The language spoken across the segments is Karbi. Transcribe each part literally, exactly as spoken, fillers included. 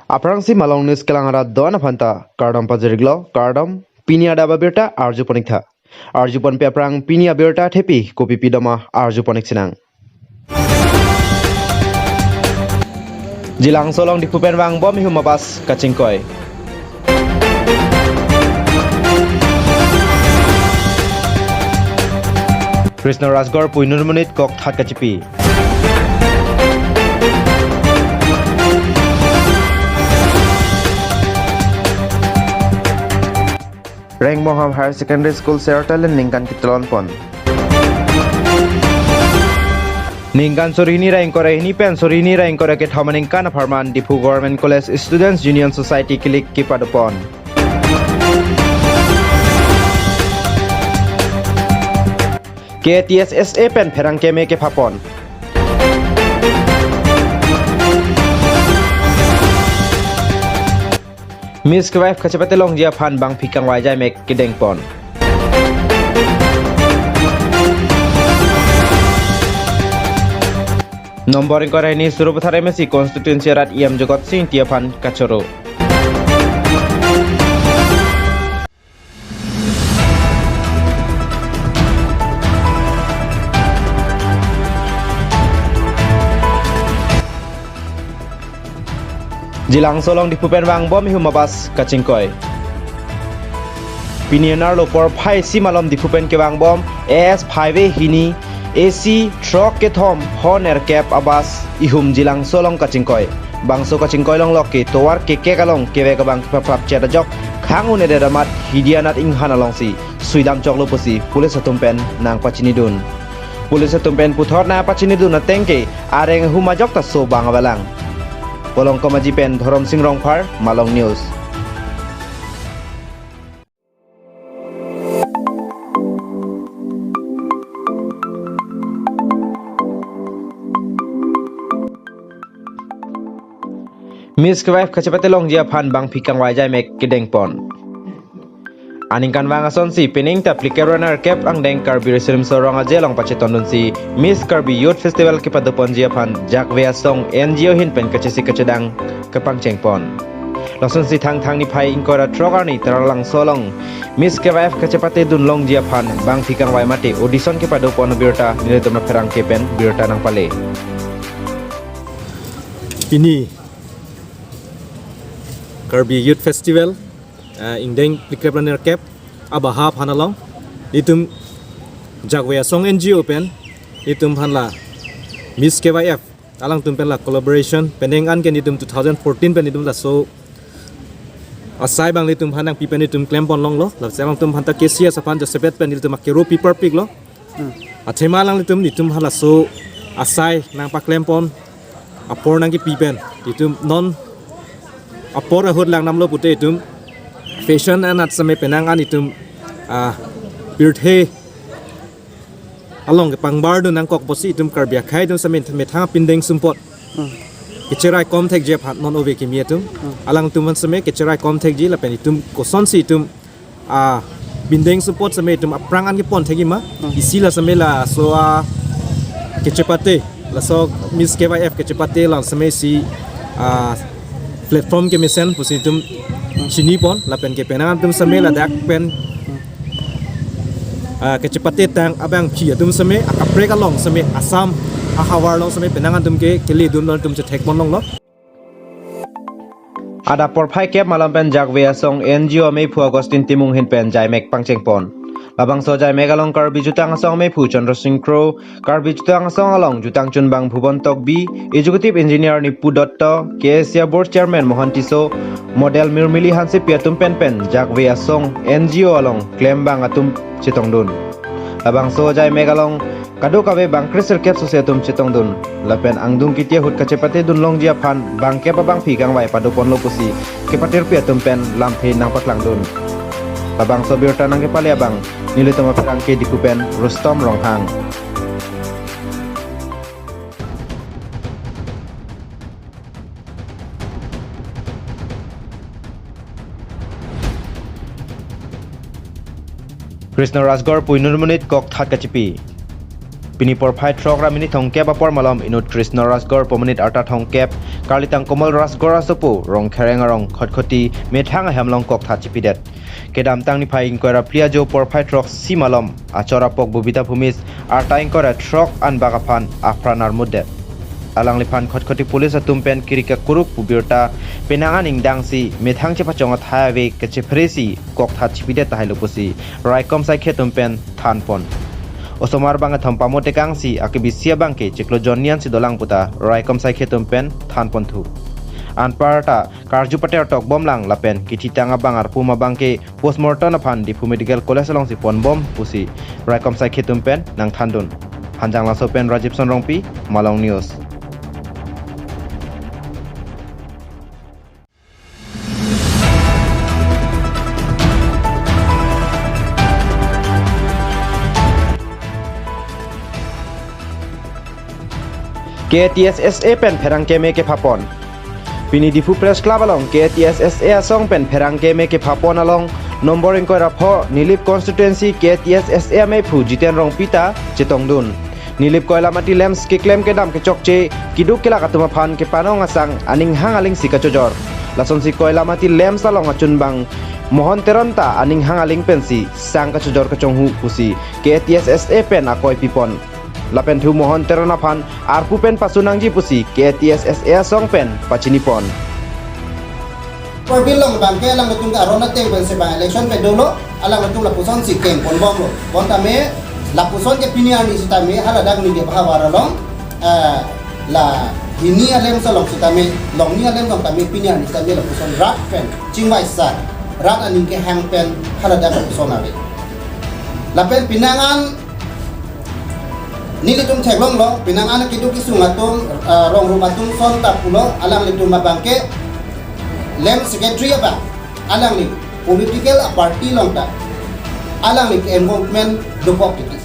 Aphrangsi Malong News kelang arat do-an aphanta kardom pajirlo, kardom. Pini adap abirta arjupon-iktha. Arjuponpe aphrang pini abirta thepi kopi pidoma arjupon-ik sinang. Jilangso along Diphu pen vangbom ihum a-bus kachingkoi. Krishna Rajgarh puinur monit kok that kachipi. Rengmongham Higher Secondary School serta le ningkan kitelon pon. Ningkan suri hini ra ingkoi ra hini pen suri hini ra ingkoi ra kethom aningkan apharman Diphu Government College Students Union Society kilik kepadopon. K T S S A pen pherangke me kephapon. Miss K Y F kachepate longji aphan bangphi kangvai jaimek kedengpon. Nombor ingkoi ra hini Sarupathar M A C constituency arat E M Jagat Sing Engti aphan kachoro. Jilangso along Diphu pen vangbom ihum a-bus kachingkoi. Pini anerlo porphai isi malom Diphu pen kevangbom A S five A hini A C throk kethom hon nerkep a-bus ihum Jilangso along kachingkoi. Bangso kachingkoi longlok ke tovar kekek along kevek abang kepaphrap chet ajok khang un-edet amat Hidianat Inghan alongsi suidam choklo pusi police atum pen nangpachinidun. Police atum pen puthot nangpachinidun ateng ke areng ahum ajok ta so bang avalang. Polongkom Aji pen Dhorom Sing Rongphar, Malong News. Miss K Y F kachepate longji aphan bangphi kangvai jaimek kedengpon. Aningkan vang asonsi penang ta phlikep ra nerkep angdeng Karbi Riso Nimso Rong Aje along pachetondunsi Miss Karbi Youth Festival kepadoponji aphan Jakve Asong N G O ahin pen kachesik kachedang kepangchengpon. Lasonsi Thangthang niphai ingkoi ra throk arni Taralangso along Miss K Y F kachepatedun longji aphan bangphi kangvai mate audition kepadopon abirta nelitum apherangke pen birta nangpale. Pini Karbi Youth Festival, ah, ingdeng phlikep ra nerkep abaha aphan along, itum Jakve Asong N G O pen itum aphan la Miss K Y F alangtum pen la collaboration, penang an ke nitum two thousand fourteen pen nitum laso asai bang nitum aphan nangpi pen nitum klempon longlo, laso alangtum aphan ta K C S aphan Josephat pen nitum akero pi parpiklo. Hmm. Athema alanglitum nitum aphan laso asai nangpaklempon apor nangkepi pen itum non apor ahut lang namlo pute itum fashion anat seme penang an itum, ah, pirthe along kepangbardun nangkok pusi itum Karbi akhei atum seme methang pindeng sumpot. Hmm. Kecherai kom thekji aphan non ove kimi atum. Hmm. Alangtum aphan seme kecherai kom thekji lapen itum kosonsi itum, ah, pindeng sumpot seme itum aphrang an kepon thekji ma. Hmm. Isi la seme laso, ah, kachepate, laso Miss K Y F kachepate lang seme isi, ah, platform kemesen pusi itum chinipon lapen ke penang atum seme ladak pen, ah, kachepate tang abangphi atum seme akaprek along seme Assam ahavar along seme penang atum ke keledun atum chethekpon longlo. Adap porphai kep malom pen Jakve Asong N G O amephu Augustine Timung ahin pen jaimek pangchengpon. Labangso jaimek along Karbi Jutang Asong amephu Chandra Sing Kro, Karbi Jutang Asong along Jutang Chunbang Bhuban Tokbi, Executive Engineer Nipu Dutta, K S A Board Chairman Mohan Tisso, Model Mirmili Hansepi atum pen pen Jakve Asong N G O along klembang atum chetongdun. Labangso jaimek along kadokave bang kresirkep sose atum chetongdun. Lapen angdung kiti ahut kachepatedun longji aphan bangkep abangphi kangvai padoponlo pusi kepatirpi atum pen lamthe nangpaklangdun. Labangso birta nangkepale abang nelitum apherangke Diphu pen Rustom Ronghang. Krishna Rajgarh puinur monit kok that kachipi. Pini porphai throk ra minit thomkep apor malom inut Krishna Rajgor, pomonit arta thomkep, karlitang Komal Rajgor asopo Rongkhereng arong Khatkhati methang ahem along koktha chipidet. Kedamtang niphai ingkoi ra phli ajo porphai throksi malom achor apok Bobita Bhumis arta ingkoi ra throk anbak aphan apran armutdet. Alangliphan Khatkhati police atum pen kiri kakuruk pu birta penang an ingdangsi methang chepachong athai ave kachepheresi koktha chipidet tahai lo pusi raikom saikhi atum pen thanpon. Osomar bang kethom pamo tekangsi akebisi abang ke chiklo jon ni ansi dolang puta raikom saikhi atum pen thanponthu. Anparta karju pater tokbomlang lapen kithitang abang arpum abang ke postmortem aphan Diphu Medical College alongsi ponbom pusi raikom saikhi atum pen nangthandun. Hanjanglangso pen Rajib Sonrongpi, Malong News. K A T S S A pen pherangke me kephapon. Pini Diphu Press Club along K A T S S A asong pen pherangke me kephapon along nombor ingkoi ra pho Nilip constituency K A T S S A amephu Jiten Rongpi ta chetongdun. Nilip Koilamati LAMPS keklem kedam kechokche keduk kelak atum aphan kepanong asang aning hang alingsi kachojor. Lasonsi Koilamati LAMPS along achunbang Mohon Teron ta aning hang aling pensi sang kachojor kachonghu pusi K A T S S A pen akoi pipon. Lapen thu Mohon Teron aphan arpu pen pasu nangji pusi K A T S S A asong pen pachinipon. Korbi along abang ke alanglitum ke aron ateng pensi bang election pe dolo, alanglitum lapusonsi kengponbomlo. Bonta me lapuson ke pini arni sitame haladak Nilip ahavar along, eh, la hini a-LAMPS along sitame, longni a-LAMPS along tame pini arni sitame lapuson rat pen chingvai sar, rat aning kehang pen haladak lapuson ave. Lapen penang an nelitum theklonglo, penang an keduk kesung atum, ah, rong rum atum ason ta pulo, alanglitum abang ke LAMPS secretary abang, alangli political party along ta alangli ke-involvement dokok titi.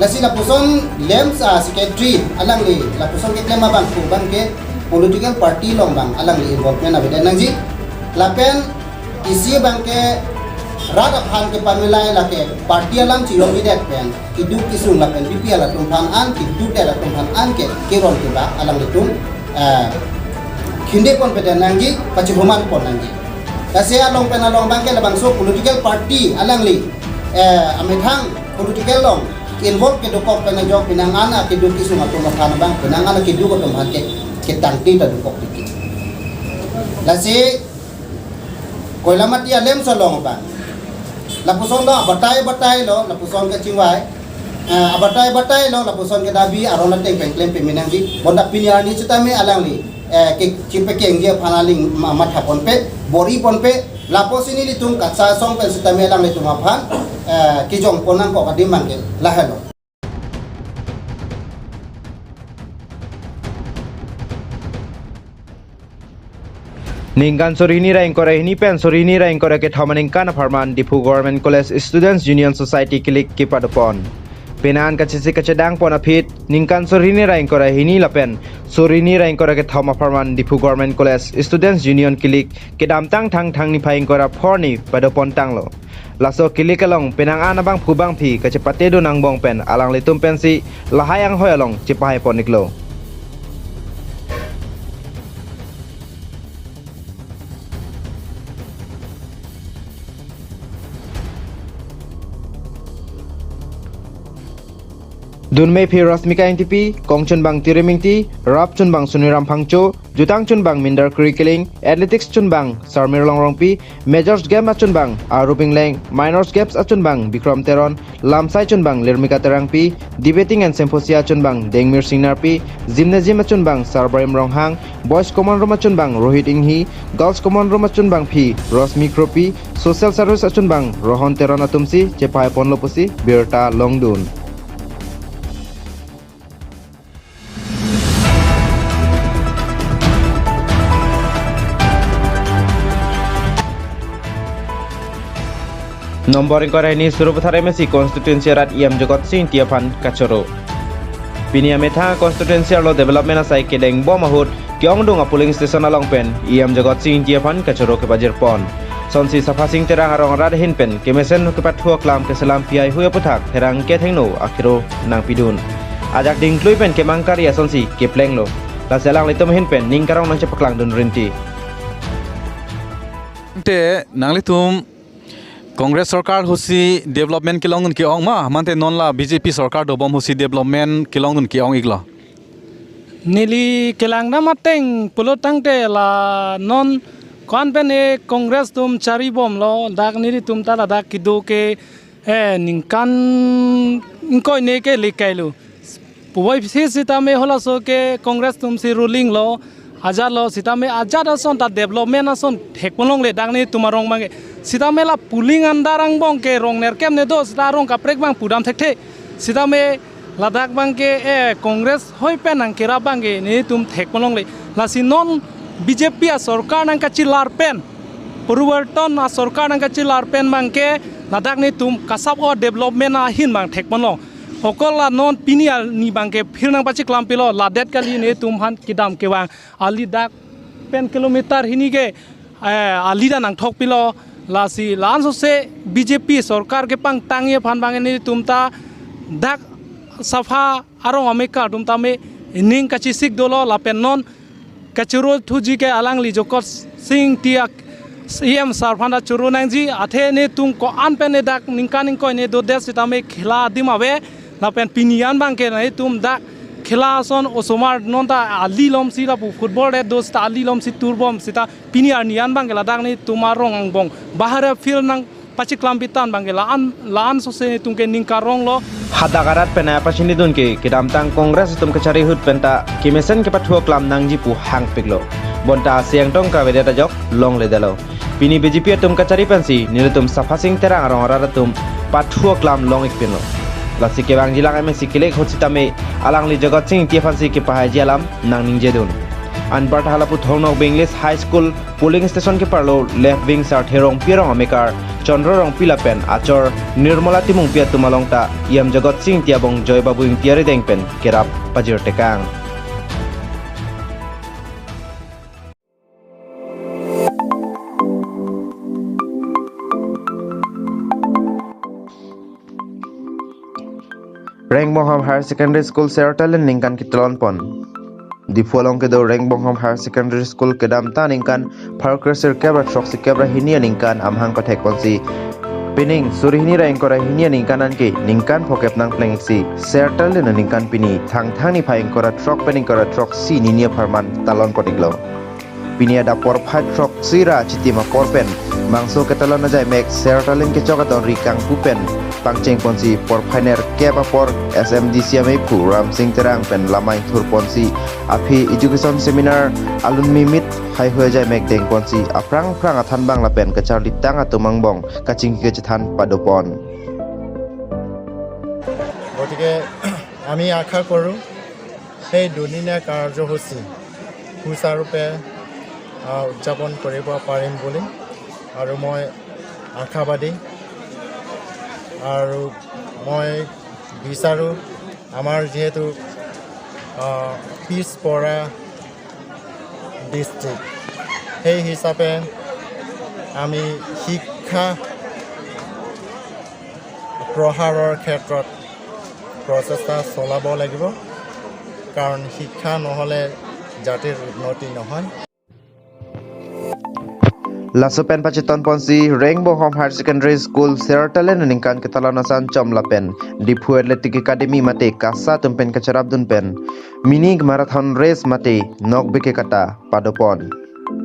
Lasi lapuson LAMPS, ah, secretary alangli lapuson keklem abang pu abang ke political party along abang alangli involvement avedet nangji. Lapen isi abang ke rat aphan kepamilai lake party alam chiyong idet pen keduk kesung lapen B P L atum aphan an, keduk det atum aphan an ke keron kebak alanglitum, eh, khinde ponpedet nangji, pachihuman pon nangji. Lasi along pen along abang ke labangso political party alangli, eh, amethang political along involve kedokok pen ajok penang an akeduk kesung atum aphan abang, penang an akeduk atum aphan ke ketangte ta dokok titi. Lasi Koilamati a-LAMPS along abang lapuson do abatai batai lo, lapuson kachingvai, eh, abatai batai lo, lapuson kedabi aron ateng pen klem pame nangji. Bonta pini arni sitame alangli, eh, ke, kepekengji aphan aling ma-, matha ponpe, bor-i ponpe, lapuson nelitum KATSA asong pen sitame alanglitum aphan, eh, kejong pon nangkok adim abang ke lahelo. Ningkan suri hini ra ingkoi ra hini pen suri hini ra ingkoi ra kethom aningkan apharman Diphu Government College Students Union Society kilik kepadopon. Penang an kachisi kachedang pon aphi ningkan suri hini ra ingkoi ra hini lapen suri hini ra ingkoi ra kethom apharman Diphu Government College Students Union kilik kedamtang Thangthang niphai ingkoi ra pho arni padopon tanglo. Laso kilik along penang an abangphu bangphi kachepatedun angbong pen alanglitum pensi lahai anghoi along chepahai pon iklo. Dunmephi Rashmika Engtipi, kongchunbang Tirim Engti, rap chunbang Suniram Phangcho, jutang chunbang Mindar Kuri Kiling, athletics chunbang Sarmir Longrongpi, majors game achunbang Arup Ingleng, minors games achunbang Bikram Teron, lamsai chunbang Lirmika Terangpi, debating and symposium achunbang Dengmir Singnarpi, gymnasium achunbang Sarbarim Ronghang, boys common room achunbang Rohit Inghi, girls common room achunbang phi Rosmi Kropi, social service achunbang Rohon Teron atumsi chepahai ponlo pusi birta longdun. Nombor ingkoi ra hini Sarupathar M A C constituency arat E M Jagat Sing Engti aphan kachoro. Pini amethang constituency arlo development asai kedengbom ahut ke-ongdung a-polling station along pen E M Jagat Sing Engti aphan kachoro kepajirpon. Sonsi Sapha Sing Terang arong arat ahin pen kemesen kepathu aklam keselam P I hui aputhak pherangke thengno akhiro nangpidun. ajak dingklui pen kemang kari asonsi keplenglo. Lasi alanglitum ahin pen ning karong nangchepaklangdun rinti. Te nanglitum Congress sorkar ahutsi development kelongdun ke-ong ma, mate non la B J P sorkar dobom ahutsi development kelongdun ke-ong iklo? Neli kelang dam ateng pulo tangte la non ko-an pen e Congress atum charibomlo, dak nelitum ta ladak kedo ke, eh, ningkan ingkoi ne ke lekai lo. Puvoiphit sitame halaso ke Congress atumsi ruling lo, ajat lo, sitame ajat ason ta development ason thekponlongle dak nelitum arong abangke. Sitame la polling andar angbong ke rong nerkep ne do, sita arong kaprek abang pudam thekthe. Sitame ladak abangke, eh, Congress hoi pen nangkerap abangke nelitum thekponlongle. Lasi non B J P asorkar nangkachelar pen, Poriborton asorkar nangkachelar pen abangke ladak nelitum kasap o development ahin abang thekponlong. Okol la non pini arni abangke phir nangpachiklampilo, ladet kali nelitum aphan kedam kevang ali dak pen kilometer hini ke, eh, ali ta nangthokpilo. Lasi la-an sose B J P sorkar kepangtangji aphan abang nelitum ta dak sapha arong amekar atum tame ning kachesik dolo, lapen non kachoro thuji ke alangli Jagat Sing Engti a-E M sir aphan ta choro nangji, athe nelitum ko-an pen ne dak ningkan ingkoi ne dodet sitame khela adim ave, lapen pini an abangke nelitum dak khela ason osomar non ta ali alomsi lapu football det do sita ali alomsi turbom sita pini arni an abangke ladak nelitum arong angbong bahar field nangpachiklampi tang abangke la-an, la-an sose nelitum ke ning karonglo. Hadak arat pen apachinidun ke kedamtang Congress atum kachari ahut pen ta kemesen kepathu aklam nangji pu hangpiklo. Bonta aseng tong kavedet ajok longledetlo. Pini B J P atum kachari pensi nelitum Sapha Sing Terang arong arat atum pathu aklam long ikpinlo. Lasi kevangjilang M A C kelek ahut sitame alangli Jagat Sing Engti aphansi kepahaiji alam nangningjedun. Anparta halapu Thong Nokbe English High School polling station keparlo left wing Sarthe Rongpi arong amekar Chandra Rongpi lapen achor Nirmala Timungpi atum along ta E M Jagat Sing Engti abong Joy Babu Engti arideng pen kerap pajirtekang. Rengbonghom Higher Secondary School sertalin ningkan ketalon pon. Diphu along kedo Rengbonghom Higher Secondary School kedamtang ningkan pharo kresirkep ra throksi kep ra hini aningkan amahang kethek ponsi pining suri hini ra ingkoi ra hini aningkan anke ningkan phokep nangpleng iksi sertalin aningkan pini Thangthang niphai ingkoi ra throk pen ingkoi ra throksi hini apharman talon pon iklo. Pini adap porphai throksi ra chitim apor pen mangso ketalon ajai mek sertalin kechok atonri kangpu pen pangcheng ponsi porphai nerkep apor S M D C amephu Ramsing Terang pen lamai thur ponsi aphi education seminar alun mimit haihui ajai mek deng ponsi aphrang phrang athan bang lapen kacharlitang atum angbong kachingki kachethan padopon. গতিকে আমি আশা কৰোঁ সেই দুদিনীয়া কাৰ্যসূচী সুচাৰুৰূপে, আহ, উদযাপন কৰিব পাৰিম বুলি, আৰু মই আশাবাদী। আৰু মই বিচাৰোঁ, আমাৰ যিহেতু, আহ, পিছপৰা ডিষ্ট্ৰিক্ট, সেই হিচাপে আমি শিক্ষা প্ৰসাৰৰ ক্ষেত্ৰত প্ৰচেষ্টা চলাব লাগিব, কাৰণ শিক্ষা নহ'লে জাতিৰ উন্নতি নহয়। Laso pen pachiton ponsi Rengbonghom Higher Secondary School sertalin aningkan ketalon asan chom lapen Diphu Athletic Academy mate KASA atum pen kacharapdun pen mini marathon race mate nokbe kekata padopon.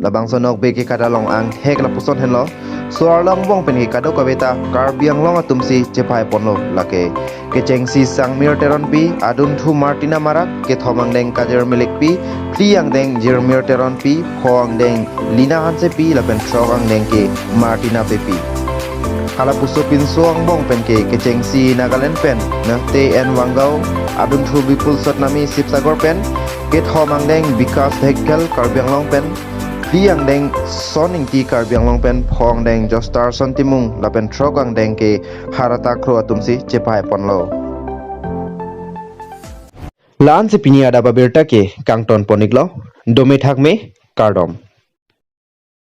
Labangso nokbe kekata along angthek lapuson henlo, so-arlo angbong pen ke kadokave ta Karbi Anglong atumsi chepai ponlo, lake kechengsi Sangmir Teronpi, adunthu Martina Marak, kethom angdeng Kajir Milikpi, phli angdeng Jirmir Teronpi, pho angdeng Lina Hansepi lapen throk angdeng ke Martina Beypi. Hala puso pinso angbong pen ke kechengsi Nagaland pen Nangte N Wanggao, adunthu Bipul Satnami Sibsagor pen, kethom angdeng Bikas Dhekkel Karbi Anglong pen, phli angdeng Son Ingti Karbi Anglong pen, pho angdeng Jostarson Timung lapen throk angdeng ke Harata Kro atumsi chepai ponlo. La-ansi pini adap abirta ke kangton pon iklo, dome thakme, kardom.